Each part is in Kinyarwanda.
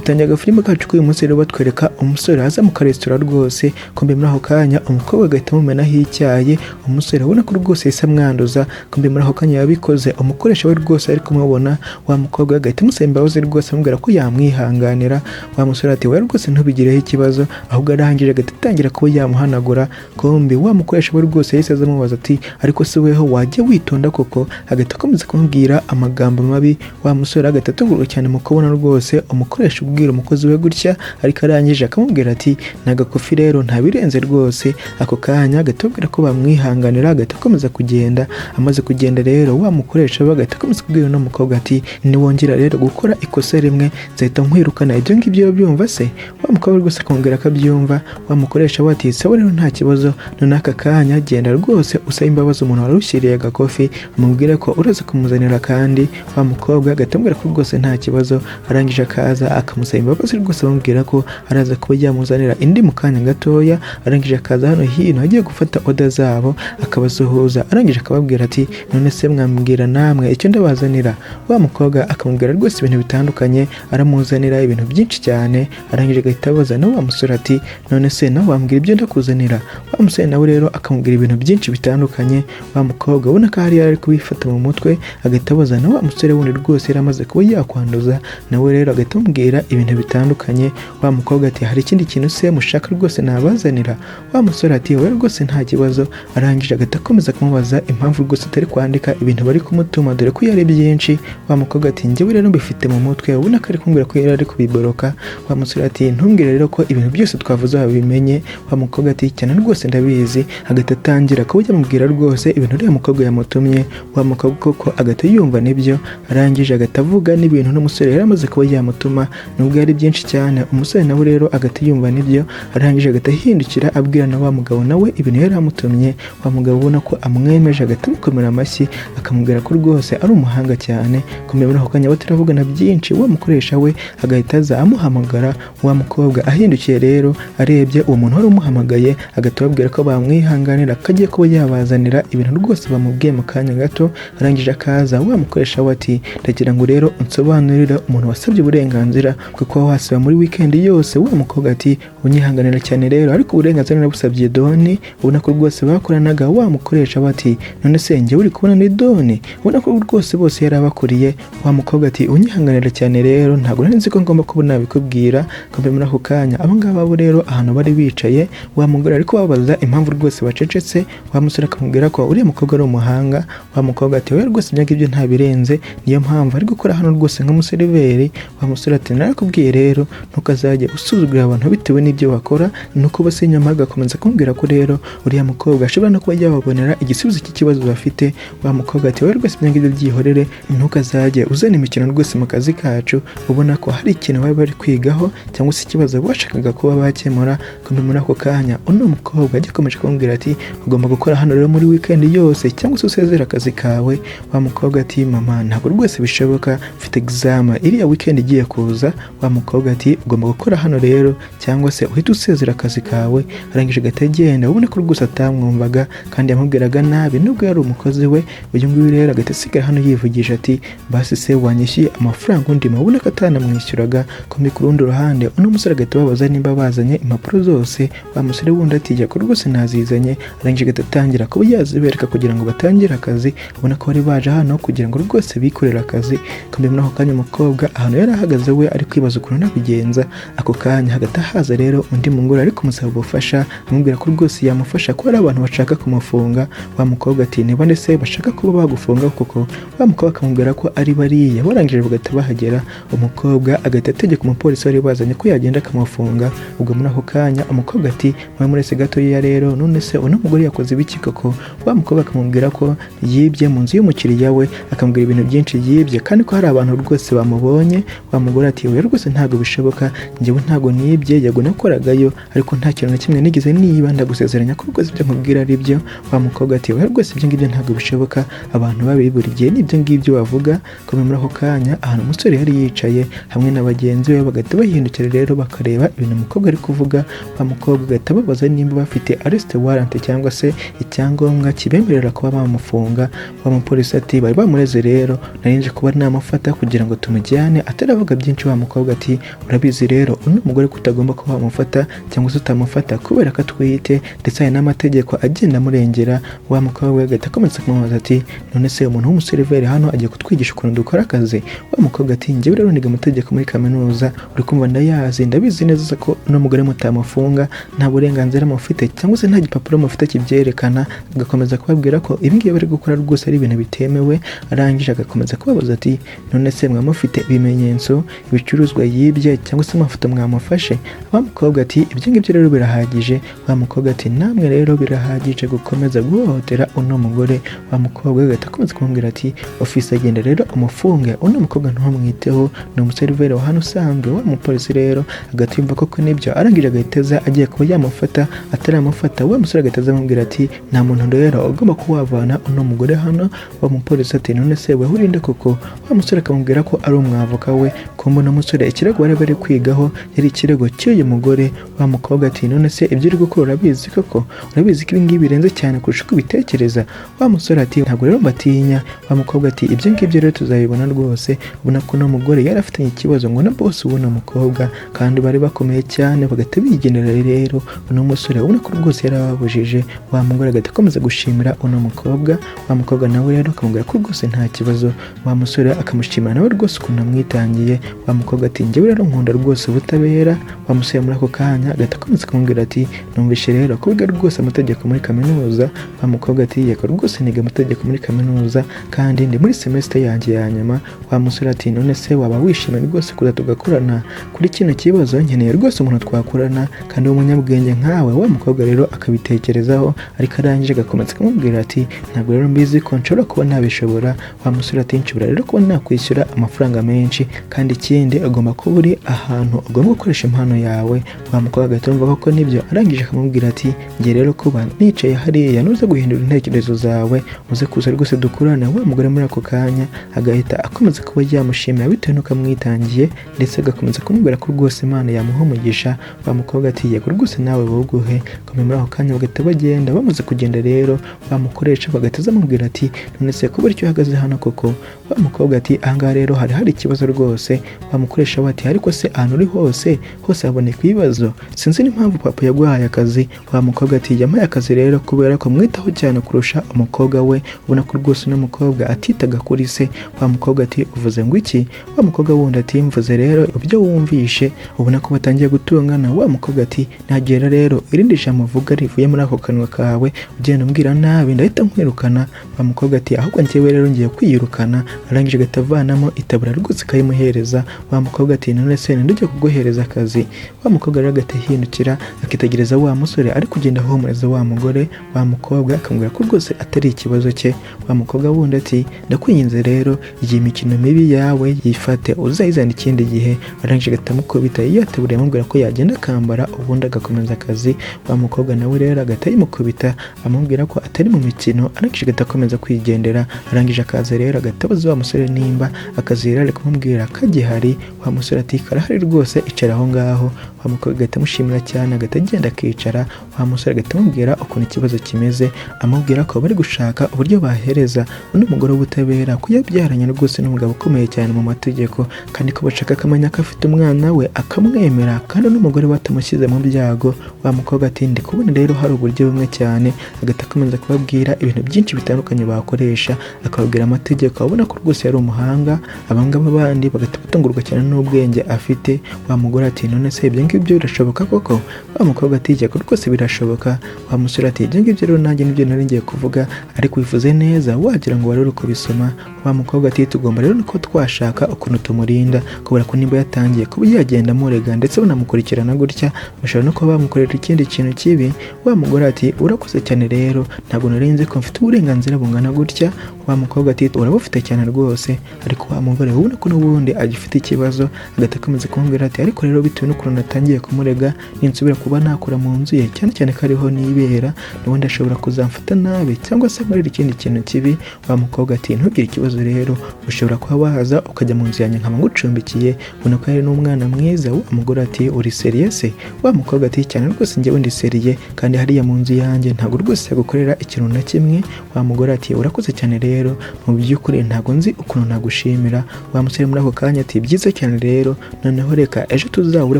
Dutangira agafilime kacu k'uyu munsi rero batwereka umusore aza mu karesitora rwose. Kumbe muri ako kanya umukobwa agahita amumenaho icyayi. Umusore ubona ko rwose yahise amwanduza. Kumbe muri ako kanya yabikoze umukoresha we rwose ari kumubona. Wa mukobwa agahita amusaba imbabazi rwose, amubwira ko yamwihanganira. Wa musore ati: "Wowe rwose ntubigireho ikibazo." Ahubwo arangije agahita atangira kuba yamuhanagura. Kumbe wa mukoresha we rwose yahise aza amubaza ati: "Ariko se weho wajya witonda koko?" Agahita akomeza kumubwira amagambo mabi. Wa musore agahita atungurwa cyane mu kubona rwose umukoresha ubwira umukozi we gutya, ariko arangije akamubwira ati: "Ni agakofi rero, ntabirenze rwose." Ako kanya agahita ababwira ko bamwihanganira, agahita akomeza kugenda. Amaze kugenda rero, wa mukoresha we agahita akomeza kubwira uno mukobwa ati: "Niwongera rero gukora ikosa rimwe, nzahita nkwirukana. Ibyo ngibyo urabyumva se?" Wa mukobwa rwose akamubwira ko abyumva. Wa mukoresha we ati: "Sawa rero, nta kibazo. None aka kanya genda rwose usabe imbabazi umuntu wari ushyiriye agakofi, umubwire ko uraza kumuzanira." Kandi wa mukobwa agahita amubwira ko rwose nta kibazo. Arangije akaza akamusaba imbabazi rwose, amubwira ko araza kuba yamuzanira indi mu kanya gatoya. Arangije akaza hano hino agiye gufata order zabo, akabasuhuza. Arangije akababwira ati: "None se mwambwira namwe icyo ndabazanira?" Wa mukobwa akamubwira rwose ibintu bitandukanye, aramuzanira ibintu byinshi cyane. Arangije agahita abaza na wa musore ati: "None se nawe wambwira ibyo ndakuzanira?" Wa musore nawe rero akamubwira ibintu byinshi bitandukanye. Wa mukobwa ubona ko hari ari kubifata mu mutwe, agahita abaza na wa musore wundi rwose yari amaze kuba yakwanduza, nawe rero agahita amubwira ibintu bitandukanye. Wa mukobwa ati: "Hari ikindi kintu se mushaka rwose nabazanira?" Wa musore ati: "Wowe rwose nta kibazo." Arangije agahita akomeza kumubaza impamvu rwose atari kwandika ibintu bari kumutuma, dore ko yari byinshi. Wa mukobwa ati: "Njyewe rero mbifite mu mutwe." Ubona ko ari kumbwira ko yari ari kubiboroka. Wa musore ati: "Ntumbwire rero ko ibintu byose twavuze wabimenye." Wa mukobwa ati: "Cyane rwose, ndabizi." Agahita atangira kuba yamubwira rwose ibintu uriya mukobwa yamutumye. Wa mukobwa koko agahita yumva nibyo. Arangije agahita avuga n'ibintu n'umusore yari amaze kuba yamutuma, nubwo yari byinshi cyane. Umusore nawe rero agahita yumva nibyo. Arangije agahita ahindukira abwira na wa mugabo nawe ibintu yari amutumye. Wa mugabo ubona ko amwemeje, agahita amukomera amashyi, akamubwira ko rwose ari umuhanga cyane. Kumenya muri ako kanya bataravugana byinshi, wa mukoresha we agahita aza amuhamagara. Wa mukobwa ahindukiye rero arebye uwo muntu wari umuhamagaye, agahita ababwira ko bamwihanganira, ko agiye kuba yabazanira ibintu rwose bamubwiye mu kanya gato. Arangije akaza, wa mukoresha we ati: "Ndagira ngo rero unsobanurire umuntu wasabye uburenganzira bwo kuba wasiba muri weekend yose." Wa mukobwa ati: "Unyihanganira cyane rero, ariko uburenganzira nabusabye Doni, ubona ko rwose bakoranaga." Wa mukoresha we ati: "None se njyewe uri kubona ni Doni?" Ubona ko rwose bose yari abakuriye. Wa mukobwa ati: "Unyihanganira cyane rero, ntabwo nari nzi ko ngomba kuba nabikubwira." Kumbe muri ako kanya aba ngaba bo rero ahantu bari bicaye, wa mugore ari kubabaza impamvu rwose bacecetse. Wa musore akamubwira ko uriya mukobwa ari umuhanga. Wa mukobwa ati: "Wowe rwose ibyo ngibyo ntabirenze, niyo mpamvu ari gukora hano rwose nk'umuseriveri." Wa musore ati: "Narakubwiye rero, ntukazajye usuzugura abantu bitewe n'ibyo bakora." Nuko bose nyuma agakomeza kumubwira ko rero uriya mukobwa ashobora no kuba yababonera igisubizo cy'ikibazo bafite. Wa mukobwa ati: "Wowe rwose ibyo ngibyo byihorere, ntukazajye uzana imikino rwose mu kazi kacu." Ubona ko hari ikintu bari bari kwigaho cyangwa se ikibazo bashakaga kuba bakemura. Kumbe muri ako kanya uno mukobwa agikomeje kumubwira ati: "Ugomba gukora hano rero muri weekend yose, cyangwa se usezere akazi kawe." Wa mukobwa ati: "Mama, ntabwo rwose bishoboka, mfite exam iriya weekend igiye kuza." Wa mukobwa ati: "Ugomba gukora hano rero, cyangwa se uhite usezera akazi kawe." Arangije agahita agenda, ubona ko rwose atamwumvaga kandi yamubwiraga nabi nubwo yari umukozi we. Uyu nguyu rero agahita asigara hano yivugisha ati: "Basi se wanyishyuye amafaranga undimo?" Ubona ko atanamwishyuraga. Kumbe ku rundi ruhande uno musore agahita ababaza nimba bazanye impapuro zose. Wa musore wundi ati: "Jya ko rwose nazizanye." Arangije agahita atangira kuba yazibereka kugira ngo batangire akazi. Ubona ko bari baje hano kugira ngo rwose bikorere akazi. Kumbe muri ako kanya umukobwa ahantu yari ahagaze we ari kwibaza ukuntu nabigenza. Ako kanya hagati haza rero undi mugore ari kumusaba ubufasha, amubwira ko rwose yamufasha ko hari abantu bashaka kumufunga. Wa mukobwa ati: "Niba ndetse bashaka kuba bagufunga koko?" Wa mukobwa akamubwira ko ari bariya. Barangije bagahita bahagera, umukobwa agahita ategeka umupolisi wari bazanye ko yagenda akamufunga. Ubwo muri ako kanya umukobwa ati: "Mwe murese gatoya rero, none se uno mugore yakoze ibiki koko?" Wa mukobwa akamubwira ko yibye mu nzu y'umukiriya we, akamubwira ibintu byinshi yibye kandi ko hari abantu rwose bamubonye. Wa mugore ati: "Oya rwose, ntabwo bishoboka, njyewe ntabwo nibye. Yego nakoragayo, ariko nta kintu na kimwe nigeze niba, ndagusezeranya ko rwose ibyo nkubwira ari byo." Wa mukobwa ati: "Oya rwose, ibyo ngibyo ntabwo bishoboka, abantu babi buri gihe n'ibyo ngibyo bavuga." Kumbe muri ako kanya ahantu umusore yari yicaye hamwe na bagenzi be bagahita bahindukira rero. rero bakareba ibintu umukobwa ari kuvuga. Wa mukobwa agahita ababaza nimba bafite arrest warrant cyangwa se icyangombwa kibemerera kuba bamufunga. Wa mupolisi ati: "Bari bamureze rero, nari nje kuba namufata kugira ngo tumujyane." Ataravuga byinshi, wa mukobwa ati: "Urabizi rero uno mugore ko utagomba kuba wamufata cyangwa se utamufata kubera ko atwite, ndetse hari n'amategeko agenda amurengera." Wa mukobwa agahita akomeza kumubaza ati: "None se umuntu w'umuseriveri hano agiye kutwigisha ukuntu dukora akazi?" Wa mukobwa ati: "Njyewe rero niga amategeko muri kaminuza, uri kumva, ndayazi, ndabizi neza ko uno mugore mutamufunga, nta burenganzira mufite cyangwa se nta gipapuro mufite kibyerekana." Agakomeza kubabwira ko ibi ngibi bari gukora rwose ari ibintu bitemewe. Arangije agakomeza kubabaza ati: "None se mwaba mufite ibimenyetso, ibicuruzwa yibye cyangwa se amafoto mwamufashe?" Wa mukobwa ati: "Ibyo ngibyo rero birahagije." Wa mukobwa ati: "Namwe rero birahagije gukomeza guhohotera uno mugore." Wa mukobwa agahita akomeza kumubwira ati: "Officer, agenda rero umufunge, uno mukobwa ntumwiteho, ni umuseriveri wa hano usanzwe." Wa mupolisi rero agahita yumva koko nibyo. Arangije agahita aza agiye kuba yamufata. Ataramufata, wa musore agahita aza amubwira ati: "Nta muntu rero ugomba kuba wavana uno mugore hano." Wa mupolisi ati: "None se weho urinde koko?" Wa musore akamubwira ko ari umwavoka we. Kumbe uno musore ikirego bari bari kwigaho yari ikirego cy'uyu mugore. Wa mukobwa ati: "None se ibyo uri gukora urabizi koko? Urabizi ko ibi ngibi birenze cyane kurusha uko ubitekereza?" Wa musore ati: "Ntabwo rero mbatinya." Wa mukobwa ati: "Ibyo ngibyo rero tuzabibona rwose." Ubona ko uno mugore yari afitanye ikibazo ngo na boss w'uno mukobwa, kandi bari bakomeye cyane, bagahita bigendera. Rero uno musore ubona ko rwose yarababujije. Wa mugore agahita akomeza gushimira uno mukobwa. Wa mukobwa nawe rero akamubwira ko rwose nta kibazo. Wa musore akamushimira nawe rwose ukuntu amwitangiye. Wa mukobwa ati: "Njyewe rero nkunda rwose ubutabera." Wa musore muri ako kanya agahita akomeza kumubwira ati: "Numvishe rero ko wiga rwose amategeko muri kaminuza." Wa mukobwa ati: "Yego rwose, niga amategeko muri kaminuza kandi ndi muri semester yanjye ya nyuma." Wa musore ati: "None se waba wishimiye rwose kuza tugakorana kuri kino kibazo? Nkeneye rwose umuntu twakorana kandi w'umunyabwenge nkawe." Wa mukobwa rero akabitekerezaho, ariko arangije agakomeza akamubwira ati: "Ntabwo rero mbizi ko nshobora kuba nabishobora." Wa musore ati: "Nshobora rero kuba nakwishyura amafaranga menshi, kandi ikindi ugomba kuba uri ahantu ugomba gukoresha impano yawe." Wa mukobwa agahita yumva koko nibyo. Arangije akamubwira ati: "Njye rero kuba nicaye hariya, nuza guhindura intekerezo zawe uze kuza rwose dukurane." Wa mugore muri ako kanya agahita akomeza kuba yamushimira bitewe n'uko amwitangiye, ndetse agakomeza kumubwira ko rwose Imana yamuha umugisha. Wa mukobwa ati: "Yego rwose, nawe bawuguhe." Kome muri ako kanya bagahita bagenda. Bamaze kugenda rero, bamukoresha bagahita amubwira ati: "None se kuba icyo uhagaze hano koko?" Wa mukobwa ati: "Ahangaha rero hari hari ikibazo rwose." Bamukoresha bati: "Ariko se ahantu uri hose hose haboneka ibibazo, sinzi n'impamvu papa yaguhaye akazi." Wa mukobwa ati: "Yampaye akazi rero kubera ko mwitaho cyane kurusha umukobwa we." Ubona ko rwose uno mukobwa atitaga kuri se. Wa mukobwa ati: "Uvuze ngo iki?" Wa mukobwa wundi ati: "Mvuze rero ibyo wumvishe." Ubona ko batangiye gutungana. Wa mukobwa ati: "Nagera rero irindi jambo uvuga rivuye muri ako kanwa kawe ugenda umbwira nabi, ndahita nkwirukana." Wa mukobwa ati: "Ahubwo njyewe rero ngiye kwiyirukana." Arangije agahita avanamo itabura rwose akayimuhereza. Wa mukobwa ati: "None se ninde ugiye kuguhereza akazi?" Wa mukobwa rero agahita ahindukira akitegereza wa musore ari kugenda ahumuriza wa mugore. Wa mukobwa akamubwira ko rwose atari ikibazo cye. Wa mukobwa wundi ati: "Ndakwinginze rero, iyi mikino mibi yawe yifate uzayizana ikindi gihe." Arangije agahita amukubita yataburiye, amubwira ko yagenda akambara ubundi agakomeza akazi. Wa mukobwa nawe rero agahita yimukubita, amubwira ko atari mu mikino. Arangije agahita akomeza kwigendera. Arangije akaza rero agahita abaza wa musore nimba akazi yari ari kumubwira kagihari. Wa musore ati: "Karahari rwose, icara aho ngaho." Wa mukobwa agahita amushimira cyane, agahita agenda akicara. Wa musore agahita amubwira ukuntu ikibazo kimeze, amubwira ko bari gushaka uburyo bahereza uno mugore w'ubutabera, ko yabyaranye rwose n'umugabo ukomeye cyane mu mategeko, kandi ko bashaka akamenya ko afite umwana we akamwemera, kandi n'umugore we atamushyize mu byago. Wa mukobwa ati: "Ndi kubona rero hari uburyo bumwe cyane." Agahita akomeza kubabwira ibintu byinshi bitandukanye bakoresha, akababwira amategeko. Abona ko rwose yari umuhanga, abangaba bandi bagahita batungurwa cyane n'ubwenge afite. Wa mugore ati: "None se ibyo ngibyo birashoboka koko?" Wa mukobwa ati: "Yego rwose birashoboka." Wa musore ati: "Ibyo ngibyo rero nanjye nibyo nari ngiye kuvuga, ariko ubivuze neza wagira ngo wari uri kubisoma." Wa mukobwa ati: "Tugomba rero ko twashaka ukuntu tumurinda, kubera ko nimba yatangiye kuba yagenda amurega ndetse banamukurikirana gutya, bashobora no kuba bamukorera ikindi kintu kibi." Wa mugore ati: "Urakoze cyane rero, ntabwo nari nzi ko mfite uburenganzira bungana gutya." Wa mukobwa ati urabufite cyane rwose. Ariko wa mugore ubona ko n'ubundi agifite ikibazo, agahita akomeza kumubwira ati ariko rero bitewe n'ukuntu natangiye kumurega, ninsubira kuba nakura mu nzu ye, cyane cyane ko ariho nibera, n'ubundi ashobora kuzamfata nabi cyangwa se nkorera ikindi kintu kibi. Wa mukobwa ati ntugire ikibazo rero, ushobora kuba waza ukajya mu nzu yanjye nkaba ngucumbikiye, ubona ko yari n'umwana mwiza. Wa mugore ati uri sérieux se? Wa mukobwa ati cyane rwose, njyewe ndi sérieux, kandi hariya mu nzu yanjye ntabwo rwose yagukorera ikintu na kimwe. Wa mugore ati urakoze cyane rero, mu by'ukuri ntabwo nzi ukuntu nagushimira. Wa musore muri ako kanya ati byiza cyane rero, noneho reka ejo tuzahure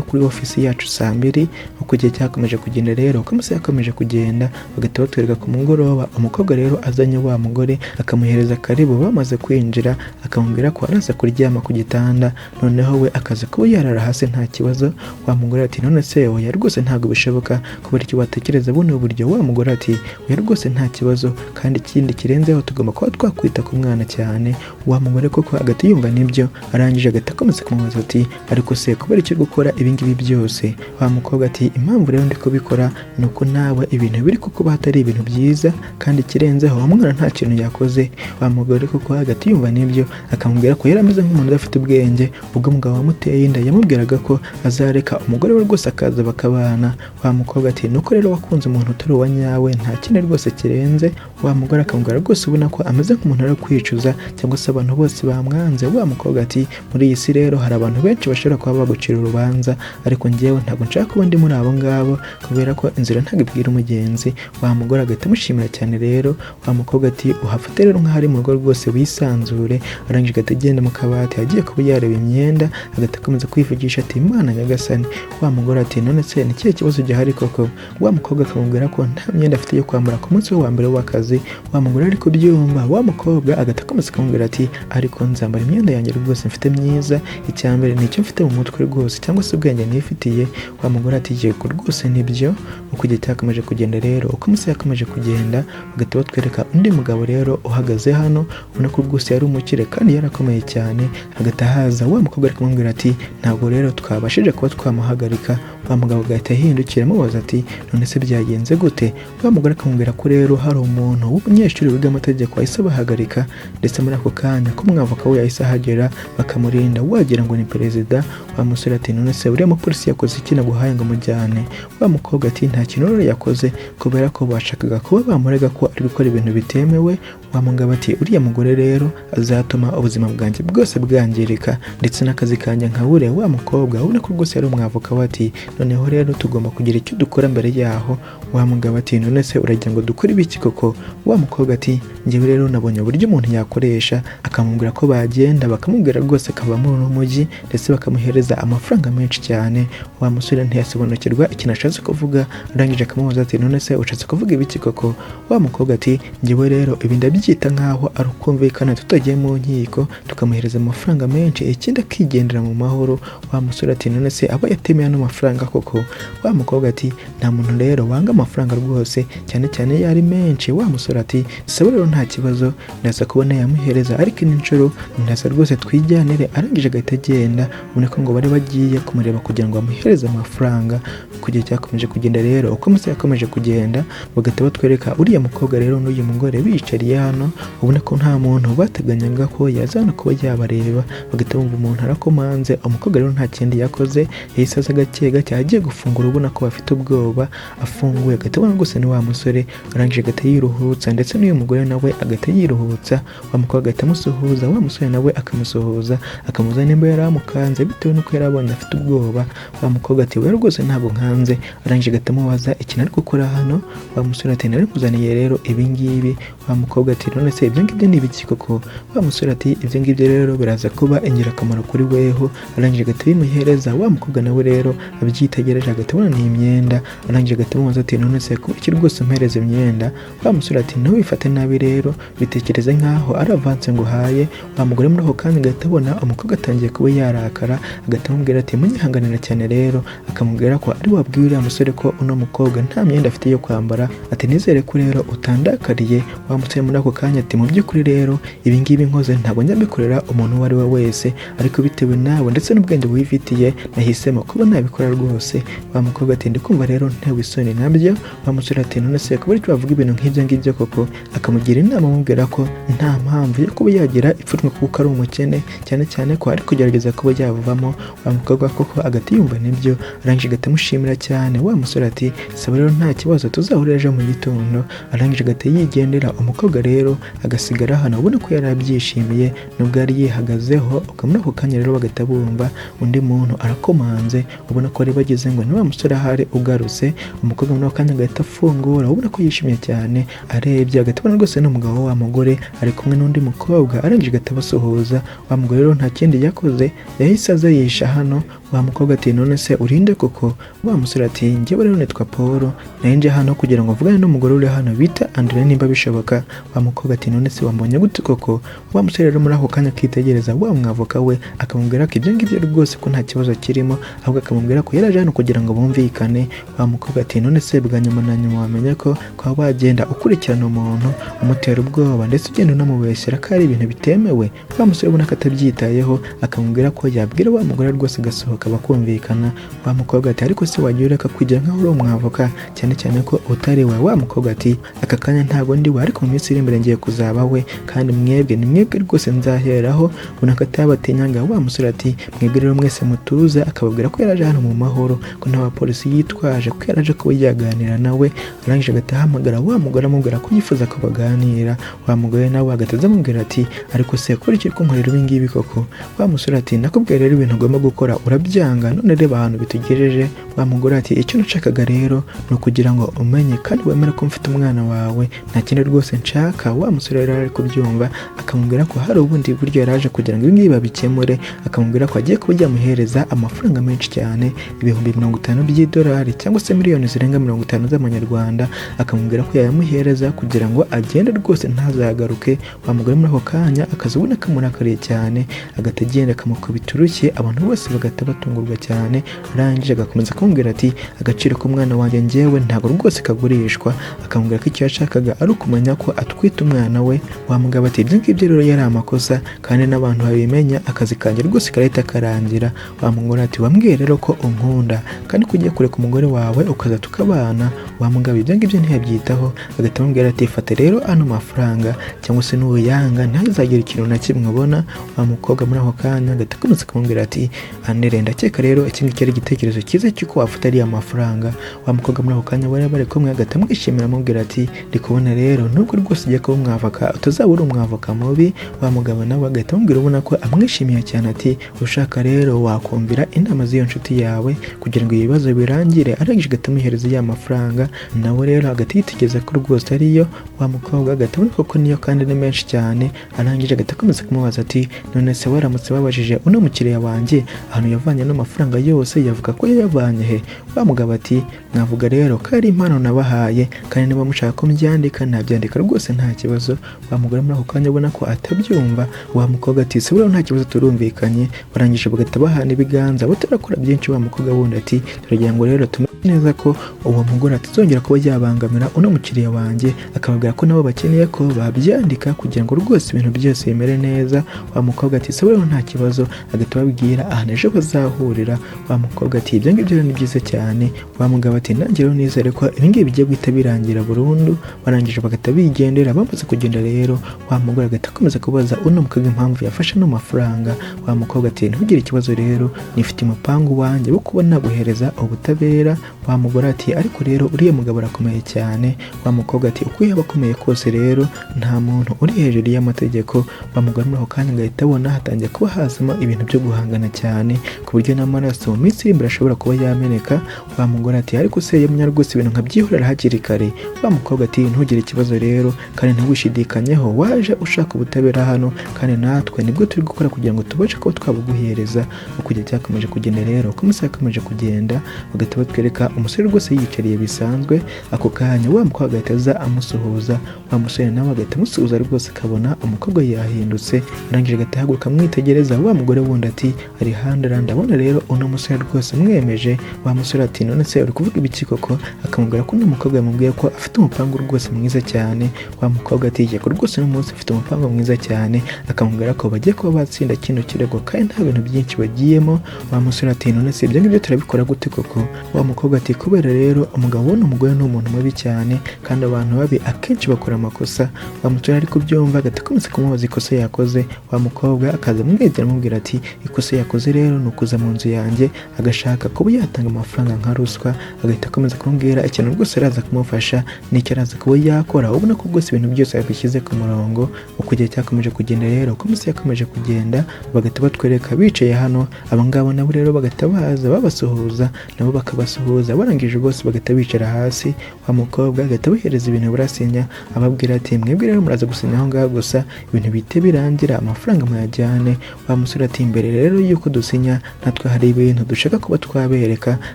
kuri ofisi yacu saa 2. Uko igihe cyakomeje kugenda rero, uko amasaha yakomeje kugenda, bagahita batwereka ku mugoroba umukobwa rero azanye wa mugore, akamuhereza karibu. Bamaze kwinjira akamubwira ko araza kuryama ku gitanda, noneho we akaza kuba yarara hasi nta kibazo. Wa mugore ati none se oya rwose ntabwo bishoboka, kubera icyo watekereza buno buryo? Wa mugore ati oya rwose nta kibazo, kandi ikindi kirenzeho tugomba kuba twakwita ku mwana cyane. Wa mugore koko agahita yumva nibyo, arangije agahita akomeza kumubaza ati ariko se kubera icyo gukora ibingibi byose? Wa mukobwa ati impamvu rero ndi kubikora ni uko nawe ibintu biri kukuba atari ibintu byiza, kandi ikirenzeho wa mwana nta kintu yakoze. Wa mugore koko agahita yumva nibyo, akamubwira ko yari ameze nk'umuntu udafite ubwenge ubwo umugabo wamuteye inda yamubwiraga ko azareka umugore we rwose akaza bakabana. Wa mukobwa ati nuko rero wakunze umuntu utari uwa nyawe, nta kindi rwose kirenze. Wa mugore akamubwira rwose ubona ko ameze nk'umuntu ari kwicuza cyangwa se abantu bose bamwanze. Wa mukobwa ati muri iyi si rero hari abantu benshi bashobora kuba bagucira urubanza, ariko njyewe ntabwo nshaka kuba ndi muri abo ngabo, kubera ko inzira ntabwo ibwira umugenzi. Wa mugore agahita amushimira cyane rero. Wa mukobwa ati uhafate rero nk'aho ari mu rugo rwose wisanzure. Arangije agahita agenda mu kabati agiye kuba yareba imyenda, agahita akomeza kwivugisha ati Imana nyagasani. Wa mugore ati none se ni ikihe kibazo gihari koko? Wa mukobwa akamubwira ko nta myenda afite yo kwambara ku munsi we wa mbere w'akazi. Wa mugore ari kubyumva, wa mukobwa agahita akomeza akamubwira ati ariko nzambara imyenda yanjye rwose mfite myiza, icya mbere ni icyo mfite mu mutwe rwose cyangwa se ubwenge nifitiye. Wa mugore ati yego rwose nibyo. Uko igihe cyakomeje kugenda rero, uko amasaha yakomeje kugenda, bagahita batwereka undi mugabo rero uhagaze hano, ubona ko rwose yari umukire kandi yarakomeye cyane. Hagahita haza wa mukobwa ari kumubwira ati ntabwo rero twabashije kuba twamuhagarika. Wa mugabo agahita ahindukira amubaza ati none se byagenze gute? Wa mugore akamubwira ko rero hari umuntu w'umunyeshuri wiga amategeko wahise abahagarika, ndetse muri ako kanya ko umwavoka we yahise ahagera bakamurinda wagira ngo ni perezida. Wa musore ati none se uriya mupolisi yakoze iki naguhaye ngo mujyane? Wa mukobwa ati nta kintu rero yakoze, kubera ko bashakaga kuba bamurega ko ari gukora ibintu bitemewe. Wa mugabo ati uriya mugore rero azatuma ubuzima bwanjye bwose bwangirika ndetse n'akazi kanjye nkabure. Wa mukobwa ubona ko rwose yari umwavoka we ati noneho rero tugomba kugira icyo dukora mbere yaho. Wa mugabo ati none se uragira ngo dukore ibiki koko? Wa mukobwa ati njyewe rero nabonye uburyo umuntu yakoresha, akamubwira ko bagenda bakamubwira rwose akava muri uno mujyi, ndetse bakamuhereza amafaranga menshi cyane. Wa musore ntiyasobanukirwa ikintu ashatse kuvuga, arangije akamubaza ati none se ushatse kuvuga ibiki koko? Wa mukobwa ati njyewe rero ibi ndabyita nkaho ari ukumvikana tutagiye mu nkiko, tukamuhereza amafaranga menshi, ikindi akigendera mu mahoro. Wa musore ati none se aba yatemeye ano mafaranga koko? Wa mukobwa ati nta muntu rero wanga amafaranga rwose, cyane cyane iyo ari menshi. Wa musore ati sawa rero nta kibazo, ndaza kubona yamuhereza, ariko ino nshuro ndaza rwose twijyanire. Arangije agahita agenda, ubona ko ngo bari bagiye kumureba kugira ngo bamuhereze amafaranga. Uko igihe cyakomeje kugenda rero, uko amasaha yakomeje kugenda, bagahita batwereka uriya mukobwa rero n'uyu mugore biyicariye hano, ubona ko nta muntu bateganyaga ko yazana kuba yabareba. Bagahita bumva umuntu arakomanze. Umukobwa rero nta kindi yakoze, yahise aza gake gake agiye gufungura, ubona ko bafite ubwoba. Afunguye agahita abona rwose ni wa musore, arangije agahita yiruhutsa, ndetse n'uyu mugore nawe agahita yiruhutsa. Wa mukobwa agahita amusuhuza, wa musore nawe akamusuhuza, akamubaza nimba yari amukanze bitewe n'uko yari abonye afite ubwoba. Wa mukobwa ati we rwose ntabwo nkanze. Arangije agahita amubaza ikintu ari gukora hano. Wa musore ati nari nkuzaniye rero ibi ngibi. Wa mukobwa ati none se ibyo ngibyo ni ibiki koko? Wa musore ati ibyo ngibyo rero biraza kuba ingirakamaro kuri weho. Arangije agahita bimuhereza. Wa mukobwa nawe rero abyitegereje agahita abona ni imyenda, arangije agahita amubaza ati none se kuba iki rwose umpereza imyenda? Wa musore ati ntubifate nabi rero, bitekereze nkaho ari avance nguhaye. Wa mugore muri ako kanya agahita abona umukobwa atangiye kuba yarakara, agahita amubwira ati munyihanganira cyane rero, akamubwira ko ari wabwiye uriya musore ko uno mukobwa nta myenda afite yo kwambara, ati nizere ko rero utandakariye. Wa musore muri ako ako kanya ati mu by'ukuri rero ibi ngibi nkoze ntabwo njya mbikorera umuntu uwo ari we wese, ariko bitewe nawe ndetse n'ubwenge wifitiye nahisemo kuba nabikora rwose. Wa mukobwa ati ndikumva rero ntewe isoni nabyo. Wa musore ati none se kuba aricyo bavuga ibintu nk'ibyo ngibyo koko? Akamugira inama amubwira ko nta mpamvu yo kuba yagira ipfunwe kuko ari umukene, cyane cyane ko ari kugerageza kuba yavamo. Wa mukobwa koko agahita yumva nibyo, arangije agahita amushimira cyane. Wa musore ati saba rero nta kibazo, tuzahurira ejo mu gitondo. Arangije agahita yigendera. Umukobwa rero agasigara hano ubona ko yari abyishimiye nubwo yari yihagazeho. Muri ako kanya rero bagahita bumva undi muntu arakomanze, ubona ko bari bageze ngo ni wa musore ahari ugarutse. Umukobwa muri ako kanya agahita afungura, ubona ko yishimye cyane. Arebye agahita abona rwose n'umugabo wa mugore ari kumwe n'undi mukobwa, arangije agahita abasuhuza. Wa mugore rero nta kindi yakoze, yahise aza yisha hano. Wa mukobwa ati none se urinde koko? Wa musore ati njyewe rero nitwa Paul, nari nje hano kugira ngo mvugane n'umugore uri hano bita Andre nimba bishoboka. Wa mukobwa ati none se wambonye gute koko? Wa musore rero muri ako kanya akitegereza wa mwavoka we, akamubwira ko ibyo ngibyo rwose ko nta kibazo kirimo, ahubwo akamubwira ko yari aje hano kugira ngo bumvikane. Wa mukobwa ati none se bwa nyuma na nyuma wamenye ko kuba wagenda ukurikirana umuntu umutera ubwoba ndetse ugenda unamubeshyera ko ari ibintu bitemewe? Wa musore ubona ko atabyitayeho, akamubwira ko yabwira wa mugore rwose agasohoka bakumvikana. Wa mukobwa ati ariko se wagiye ureka kwigira nkaho uri umwavoka, cyane cyane ko utari we? Wa mukobwa ati aka kanya ntabwo ndi we, ariko mu minsi iri imbere ngiye kuzaba we, kandi mwebwe ni mwebwe rwose nzaheraho. Ubona ko atabatinyaga. Wa musore ati mwebwe rero mwese mutuze, akababwira ko yaraje hano mu mahoro, ko nta bapolisi yitwaje, ko yaraje kuba yaganira nawe. Arangije agahita ahamagara wa mugore amubwira ko yifuza ko baganira. Wa mugore nawe agahita aza amubwira ati ariko se kubera iki uri kunkorera ibi ngibi koko? Wa musore ati nakubwiye rero ibintu ugomba gukora urabyanga, none reba ahantu bitugejeje. Wa mugore ati icyo nashakaga rero ni ukugira ngo umenye kandi wemere ko mfite umwana wawe, nta kindi rwose nshaka. Wa musore rero ari kubyumva, akamubwira ko hari ubundi buryo yari aje kugira ngo ibi ngibi babikemure, akamubwira ko agiye kuba yamuhereza amafaranga menshi cyane, 50,000 by'idolari cyangwa se miliyoni zirenga 50 z'amanyarwanda, akamubwira ko yayamuhereza kugira ngo agende rwose ntazagaruke. Wa mugore muri ako kanya akaza ubona ko amurakariye cyane, agahita agenda akamukubita urushyi, abantu bose bagahita batungurwa cyane. Arangije agakomeza kumubwira ati agaciro k'umwana wanjye njyewe ntabwo rwose kagurishwa, akamubwira ko icyo yashakaga ari ukumenya ko atwite umwana we. Wa mugabo ati ibyo ngibyo rero yari amakosa, kandi n'abantu babimenya akazi kanjye rwose karahita karangira. Wa mugore ati wambwiye rero ko unkunda kandi ko ugiye kureka umugore wawe ukaza tukabana. Wa mugabo ibyo ngibyo ntiyabyitaho, agahita amubwira ati fata rero ano mafaranga cyangwa se n'uyanga ntazagire ikintu na kimwe ubona. Wa mukobwa muri ako kanya agahita akomeza akamubwira ati Andere ndakeka rero iki ngiki ari igitekerezo cyiza cy'uko wafata ariya mafaranga. Wa mukobwa muri ako kanya bari bari kumwe agahita amwishimira amubwira ati ndi kubona rero nubwo rwose ugiye kuba umwavoka utazaba uri umwavoka mubi. Wa mugabo nawe agahita amubwira ubona ko amwishimiye cyane ati ushaka rero wakumvira inama z'iyo nshuti yawe kugira ngo ibibazo birangire. Arangije agahita amuhereza ya mafaranga, nawe rero agahita yitegereza ko rwose ariyo. Wa mukobwa agahita abona koko niyo kandi ni menshi cyane. Arangije agahita akomeza kumubaza ati none se waramutse babajije uno mukiriya wanjye ahantu yavanye ano mafaranga yose yavuga ko yayavanye he? Wa mugabo ati mwavuga rero ko ari impano nabahaye, kandi niba mushaka ko mbyandika nabyandika rwose nta kibazo. Wa mugore muri ako kanya ubona ko atabyumva. Wa mukobwa ati se buriya nta kibazo turumvikanye. Barangije bagahita bahana ibiganza batarakora byinshi. Wa mukobwa wundi ati turagira ngo rero tumenye neza ko uwo mugore atazongera kuba yabangamira uno mukiriya wanjye, akababwira ko nabo bakeneye ko babyandika kugira ngo rwose ibintu byose bimere neza. Wa mukobwa ati se buriya nta kibazo, agahita ababwira ahantu ejo bazahurira. Wa mukobwa ati ibyo ngibyo rero ni byiza cyane. Wa mugabo ati nanjye rero nizere ko ibi ngibi bigiye guhita birangira burundu. Barangije bagahita bigendera. Bamaze kugenda rero wa mugore agahita akomeza kubaza uno mukobwa impamvu yafashe ano mafaranga. Wa mukobwa ati ntugire ikibazo rero nifite umupangu wanjye wo kuba naguhereza ubutabera. Wa mugore ati ariko rero uriya mugabo arakomeye cyane. Wa mukobwa ati uko yaba akomeye kose rero nta muntu uri hejuru y'amategeko. Wa mugore muri ako kanya agahita abona hatangiye kuba hazamo ibintu byo guhangana cyane, ku buryo n'amaraso mu minsi iri imbere ashobora kuba yameneka. Wa mugore ati ariko se yamenya rwose ibintu nkabyihorera hakiri kare. Wa mukobwa ati ntugire ikibazo rero kandi ntiwishidikanyeho, waje ushaka ubutabera hano kandi natwe nibwo turi gukora kugira ngo tubashe kuba twabuguhereza. Uko igihe cyakomeje kugenda rero, uko amasaha yakomeje kugenda, bagahita batwereka batwereka umusore rwose yiyicariye bisanzwe. Ako kanya wa mukobwa agahita aza amusuhuza, wa musore nawe agahita amusuhuza rwose, akabona umukobwa yahindutse. Arangije agahita ahaguruka amwitegereza. Wa mugore wundi ati: "Alejandra, ndabona rero uno musore rwose mwemeje." Wa musore ati: "None se uri kuvuga ibiki koko?" Akamubwira ko uno mukobwa yamubwiye ko afite umupangu rwose mwiza cyane. Wa mukobwa ati: "Yego rwose, uno munsi afite umupangu mwiza cyane." Akamubwira ko bagiye kuba batsinda kino kirego kandi nta bintu byinshi bagiyemo. Wa musore ati: "None se ibyo ngibyo turabikora gute koko?" Wa mukobwa ati: "Kubera rero umugabo w'uno mugore ni umuntu mubi cyane, kandi abantu babi akenshi bakora amakosa." Wa musore ari kubyumva, agahita akomeza kumubaza ikosa yakoze. Wa mukobwa akaza amwegera, amubwira ati: "Ikosa yakoze rero ni ukuza mu nzu yanjye agashaka kuba yatanga amafaranga nka ruswa." Agahita akomeza kumubwira ikintu rwose araza kumufasha n'icyo araza kuba yakora, ubona ko rwose ibintu byose yabishyize ku murongo. Uko igihe cyakomeje kugenda rero, uko iminsi yakomeje kugenda, bagahita batwereka bicaye hano. Abangabo nabo rero bagahita baza babasuhuza, nabo bakabasuhuza. Barangije rwose bagahita bicara hasi. Wa mukobwa agahita abahereza ibintu barasinya, ababwira ati: "Mwebwe rero muraza gusinya aho ngaho gusa, ibintu bihite birangira, amafaranga muyajyane." Wa musore ati: "Imbere rero y'uko dusinya, natwe hari ibintu dushaka kuba twabereka."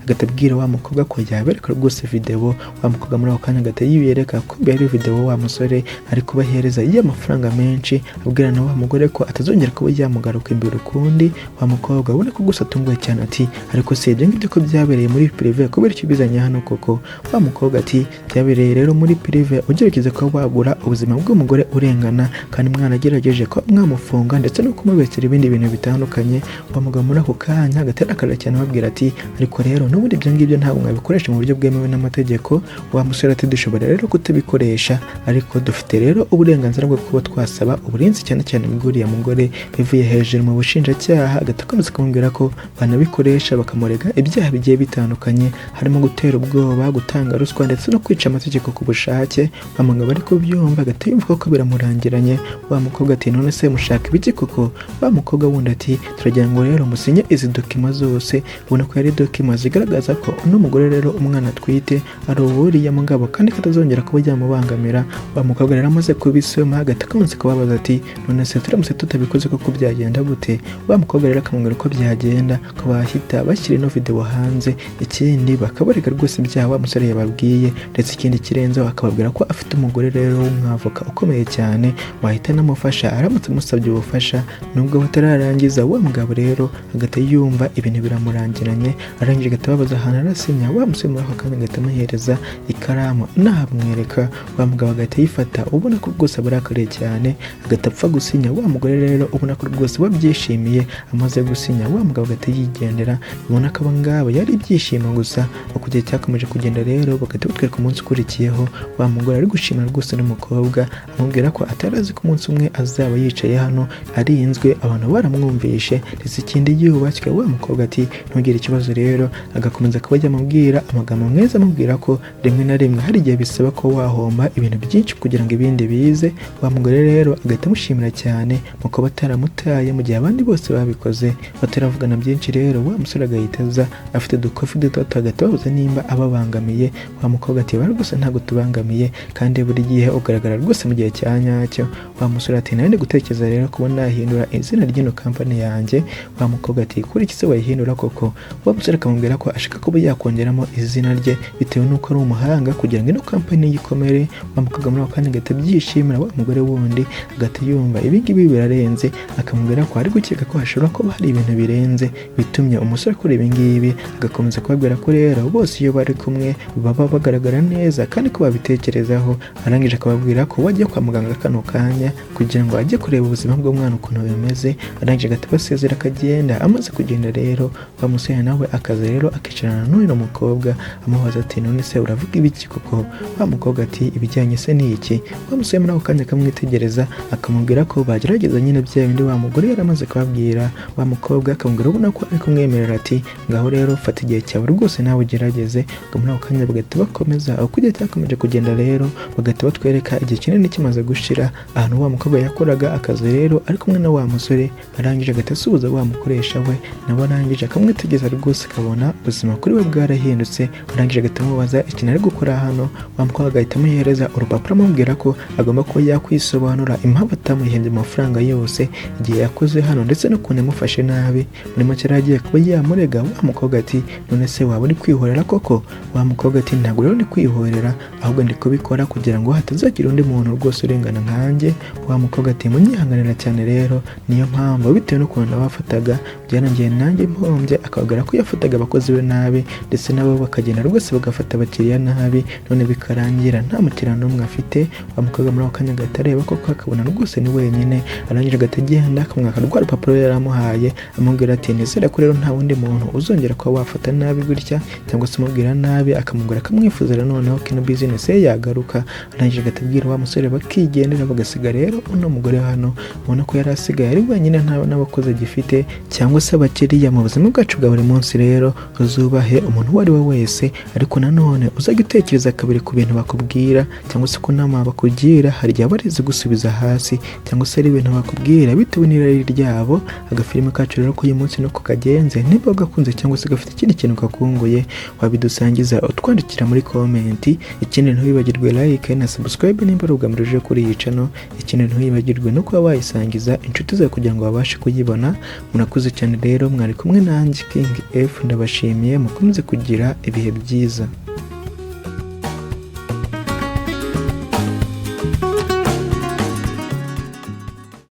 Agahita abwira wa mukobwa ko yabereka rwose videwo. Wa mukobwa muri ako kanya agahita yibereka ko yari videwo wa musore ari kubahereza y'amafaranga menshi, abwira na wa mugore ko atazongera kuba yamugaruka imbere ukundi. Wa mukobwa ubona ko gusa atunguwe cyane, ati: "Ariko se ibyo ngibyo ko byabereye muri privé, kubera icyo ubizanye hano koko?" Wa mukobwa ati: "Byabereye rero muri privé, ugerageza kuba wagura ubuzima bw'umugore urengana, kandi mwanagerageje ko mwamufunga ndetse no kumubeshyera ibindi bintu bitandukanye." Wa mugabo muri ako kanya agatera akarira cyane, ababwira ati: "Ariko rero n'ubundi ibyo ngibyo ntabwo mwabikoresha mu buryo bwemewe n'amategeko." Wa musore ati: "Dushobora rero kutabikoresha, ariko dufite rero uburenganzira bwo kuba twasaba uburinzi, cyane cyane bw'uriya mugore, bivuye hejuru mu bushinjacyaha." Agahita akomeza kumubwira ko banabikoresha bakamurega ibyaha bigiye bitandukanye, harimo gutera ubwoba, gutanga ruswa ndetse no kwica amategeko ku bushake. Wa mugabo ari kubyumva, agahita yumva ko biramurangiranye. Wa mukobwa ati: "None se mushaka ibiki koko?" Wa mukobwa wundi ati: "Turagira ngo rero musinye izi document zose." Ubona ko yari document zigaragaza ko uno mugore rero umwana atwite ari uwuriya mugabo, kandi ko atazongera kuba yamubangamira. Wa mukobwa rero amaze kubisoma, agahita akomeza kubabaza ati: "None se turamutse tutabikoze koko byagenda gute?" Wa mukobwa rero akamubwira uko byagenda, ko bahita bashyira ino videwo hanze, ikindi bakabarega rwose ibyaha wa musore yababwiye, ndetse ikindi kirenzeho akababwira ko afite umugore rero w'umwavoka ukomeye cyane wahita anamufasha aramutse amusabye ubufasha. Nubwo batararangiza, wa mugabo rero agahita yumva ibintu biramurangiranye. Arangije agahita ababaza ahantu arasinya. Wa musore muri ako kanya agahita amuhereza ikaramu nahamwereka. Wa mugabo agahita ayifata, ubona ko rwose abarakariye cyane, agahita apfa gusinya. Wa mugore rero ubona ko rwose wabyishimiye, amaze gusinya wa mugabo agahita yigendera. Ubona ko aba ngaba yari ibyishimo gusa. Uko igihe cyakomeje kugenda rero, bagahita batwereka umunsi ukurikiyeho, wa mugore ari gushimira rwose n'umukobwa, amubwira ko atari azi ko umunsi umwe azaba yicaye hano arinzwe, abantu baramwumvishe, ndetse ikindi yubashywe. Wa mukobwa ati: "Ntugire ikibazo." Rero agakomeza kuba yamubwira amagambo meza, amubwira ko rimwe na rimwe hari igihe bisaba ko wahomba ibintu byinshi kugira ngo ibindi bize. Wa mugore rero agahita amushimira cyane mu kuba ataramutaye mu gihe abandi bose babikoze. Bataravugana byinshi rero, wa musore agahita aza afite udukofi duto, agahita ababuza nimba ababangamiye. Wa mukobwa ati: "Bara rwose ntabwo tubangamiye, kandi buri gihe ugaragara rwose mu gihe cya nyacyo." Wa musore ati: "Nari ndi gutekereza rero kuba nahindura izina ry'ino kampani yanjye." Wa mukobwa ati: "Kuri iki se wayihindura koko?" Wa musore akamubwira ko ashaka kuba yakongeramo izina rye bitewe n'uko ari umuhanga, kugira ngo ino kampani yikomere. Wa mukobwa muri ako kanya agahita abyishimira. Wa mugore wundi agahita yumva ibi ngibi birarenze, akamubwira ko ari gukeka ko hashobora kuba hari ibintu birenze bitumye umusore akora ibi ngibi. Agakomeza kubabwira ko rero bose iyo bari kumwe baba bagaragara neza, kandi ko babitekerezaho. Arangije akababwira ko wajya kwa muganga kano kanya kugira ngo ajye kureba ubuzima bw'umwana ukuntu bimeze. Arangije agahita abasezera akagenda. Amaze kugenda rero, wa musore nawe akaza rero akicarana n'uyu mukobwa, amubaza ati: "None se uravuga ibiki koko?" Wa mukobwa ati: "Ibijyanye se ni iki?" Wa musore muri ako kanya akamwitegereza, akamubwira ko bagerageza nyine bya bindi wa mugore yari amaze kubabwira. Wa mukobwa akamubwira, ubona ko ari kumwemerera, ati: "Ngaho rero fata igihe cyawe rwose nawe ugerageze." Ngo muri ako kanya bagahita bakomeza. Uko igihe cyakomeje kugenda rero, bagahita batwereka igihe kinini kimaze gushira, ahantu wa mukobwa yakoraga akazi rero ari kumwe na wa musore. Arangije agahita asuhuza wa mukoresha we, nawe arangije akamwitegereza rwose, akabona ubuzima kuri we bwarahindutse. Arangije agahita amubaza ikintu ari gukora hano. Wa mukobwa agahita amuhereza urupapuro, amubwira ko agomba kuba yakwisobanura impamvu atamuhembye amafaranga yose igihe yakoze hano, ndetse n'ukuntu yamufashe nabi. Muri make yari agiye kuba yamurega. Wa mukobwa ati: "None se waba uri uri kwihorera koko?" Wa mukobwa ati: "Ntabwo rero ndi kwihorera, ahubwo ndi kubikora kugira ngo hatazagira undi muntu rwose urengana nkanjye." Wa mukobwa ati: "Munyihanganira cyane rero, niyo mpamvu bitewe n'ukuntu nabafataga byarangiye nanjye mpombye." Akababwira ko yafataga abakozi be nabi, ndetse nabo bakagenda rwose bagafata abakiriya nabi, none bikarangira nta mukiriya n'umwe afite. Wa mukobwa muri ako kanya agahita areba koko, akabona rwose ni wenyine. Arangije agahita agenda akamwaka rwa rupapuro yari amuhaye, amubwira ati: "Nizere ko rero nta wundi muntu uzongera kuba wafata nabi gutya cyangwa se umubwira nabi." Akamubwira akamwifuza rero noneho ko ino business ye yagaruka. Arangije agahita abwira wa musore bakigendera, bagasiga rero uno mugore hano, ubona ko yari asigaye ari wenyine, nta n'abakozi agifite cyangwa se abakiriya. Mu buzima bwacu bwa buri munsi rero, uzubahe umuntu uwo ari we wese, ariko nanone uzajya utekereza kabiri ku bintu bakubwira cyangwa se ku nama bakugira. Hari igihe aba ari gusubiza hasi cyangwa se ari ibintu bakubwira bitewe n'irari ryabo. Agafilime kacu rero k'uyu munsi nuko kagenze. Niba gakunze cyangwa se gafite ikindi kintu kakunguye, wabidusangiza utwandikira muri comment. Ikindi, ntiwibagirwe like na subscribe nimba ari ubwa mbere uje kuri iyi channel. Ikindi, ntiwibagirwe no kuba wayisangiza inshuti zawe kugira ngo babashe kuyibona. Murakoze cyane rero, mwari kumwe nanjye King F. Ndabashimiye, mukomeze kugira ibihe byiza.